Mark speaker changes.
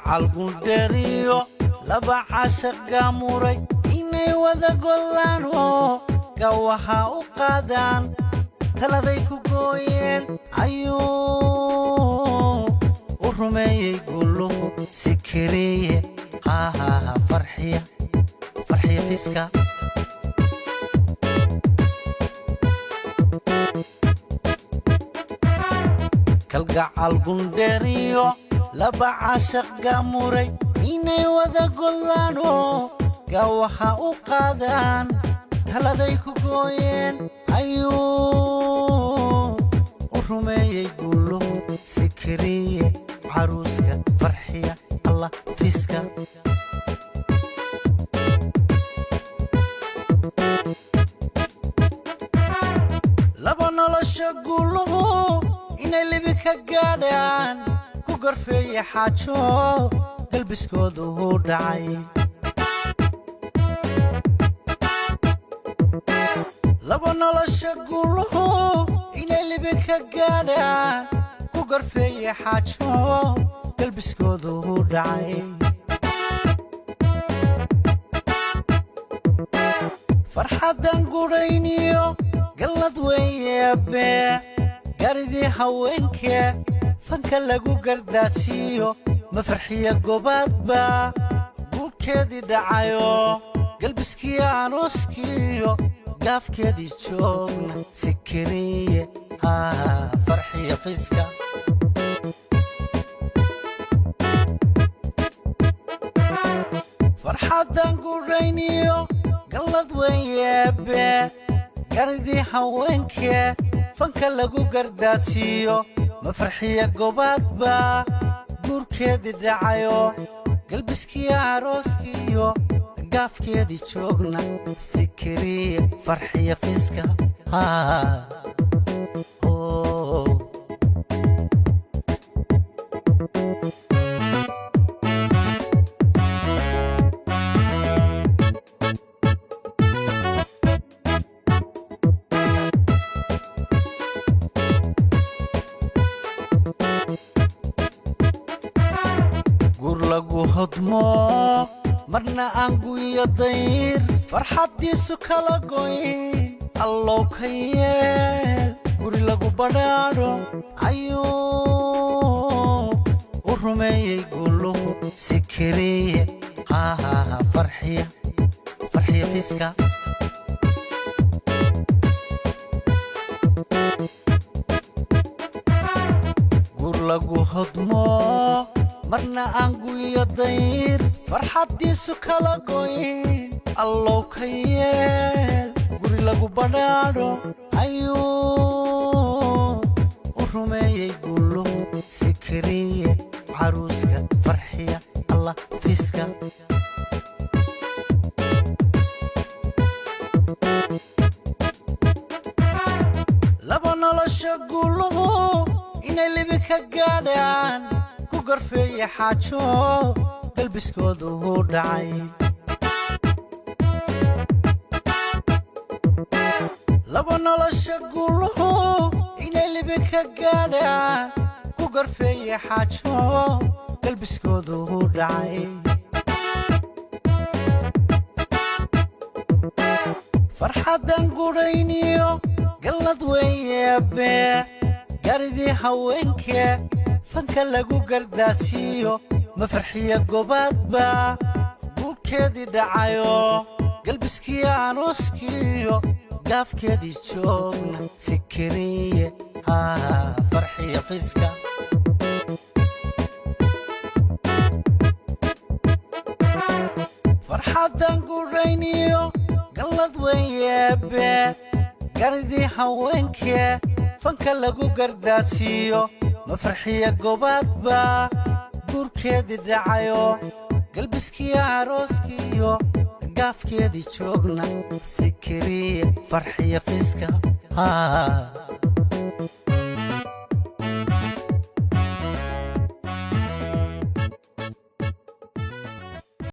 Speaker 1: Kalgacal gundheeriyo laba cashaq gaamuray inay wada gollaanoo gawaha u qaadaan taladay ku gooyeen ayuu u rumeeyey gulluhu sikiriye hahaha farxiya farxiya fiska. Kalgacal gundheeriyo laba cashaq gaamuray inay wada gollaanoo gawaha u qaadaan taladay ku gooyeen ayuu u rumeeyey gulluhu sikiriye caruuska farxiya allah fiska. Laba nolosha guuluhu inay libi ka gaadhaan ku gorfeeye xaajo galbiskoodu u dhacay. Laba nolosha guuluhu inay libi ka gaadhaan ku gorfeeye xaajo galbiskoodu u dhacay. Farxaddan gudhayniyo gallad weeye abbee garidii haweenkee fanka lagu gardaadsiiyo ma farxiya gobaadba guurkeedii dhacayo galbiskii arooskiiyo gaafkeedii joogna sikiriye haa farxiya fiska. Farxaddan gudhayniyo gallad weeye abbee garidii haweenkee fanka lagu gardaadsiiyo ma farxiya gobaadba guurkeedii dhacayo galbiskii arooskiiyo gaafkeedii joogna sikiriye farxiya fiska haa oh. Guur lagu hodmo marna aan guyo dayr farxaddiisu kala goyn allow ka yeel guri lagu badhaadho ayuu u rumeeyey gulluhu sikiriye hahaha farxiya farxiya fiska. Guur lagu hodmo marna aan guyo dayr farxaddiisu kala goyn allow ka yeel guri lagu badhaadho ayuu u rumeeyey gulluhu sikiriye caruuska farxiya allah fiska. Laba nolosha guuluhu inay libi ka gaadhaan ku gorfeeye xaajo galbiskoodu u dhacay. Laba nolosha guuluhu inay libi ka gaadhaan ku gorfeeye xaajo galbiskoodu u dhacay. Farxaddan gudhayniyo gallad weeye abbee garidii haweenkee fanka lagu gardaadsiiyo ma farxiya gobaadba guurkeedii dhacayo galbiskii arooskiiyo gaafkeedii joogna sikiriye haa farxiya fiska. Farxaddan gudhayniyo gallad weeye abbee garidii haweenkee fanka lagu gardaadsiiyo ma farxiya gobaadba guurkeedii dhacayo galbiskii arooskiiyo gaafkeedii joogna sikiriye farxiya fiska haa.